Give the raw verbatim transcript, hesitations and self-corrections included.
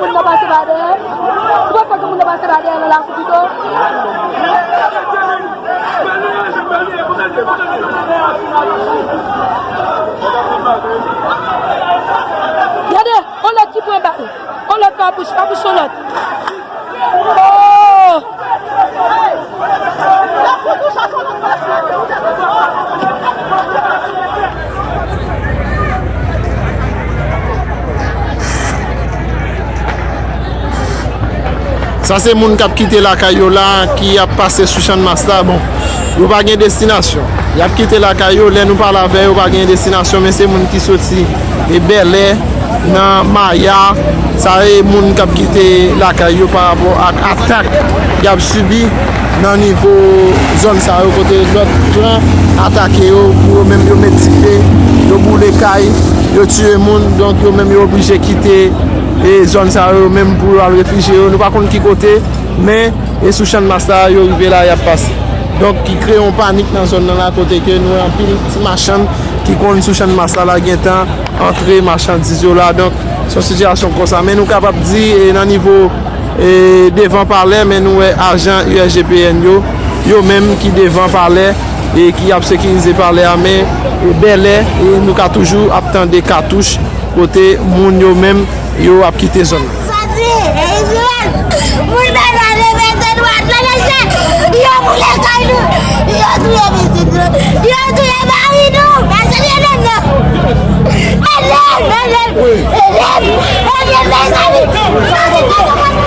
Moun nan pase pa dèyè. Ou pa fè ke moun nan pase pa dèyè nan lakou pito. Gade, on lòt ki pran bal. On lòt pa bouch, pa bouch on lòt. Oh! Sa se moun k ap kite lakay yo la, ki ap pase sou Channmas la. Bon, yo pa gen destinasyon. Y ap kite lakay yo, lè nou pale avè yo, pa gen destinasyon, men se moun ki soti e Bèlè, nan Maya. Sa e moun k ap kite lakay yo pa rapò ak atak y ap sibi nan nivo zòn sa yo, kote lòt klan atake yo, pou yo menm yo met dife, yo boule kay, yo tiye moun, donk yo menm yo oblije kite e zòn sa yo menm pou yo al refijye yo. Nou pa konn ki kote, men e sou Channmas la yo rive la, y ap pase. Donk ki kreye yon panik nan zòn nan la, kote ke nou wè anpil ti machann ki konn sou Channmas la, la gentan antre machandiz yo la. Donk se yon sitiyasyon konsa. Men nou kapab di e nan nivo e devan palè, men nou wè ajan U S G P N yo, yo menm ki devan palè e ki ap sekirize palè a, men e Bèlè, e nou ka toujou ap tande katouch kote moun yo menm yo ap kite zòn nan. Sòti, e Izrayèl, moun Bèlè leve de dwat, leve je, yo boule kay nou, yo touye pitit nou, yo touye mari nou, mesye ede m nan, ede m, ede m, ede m, ede m, mezanmi, mezanmi,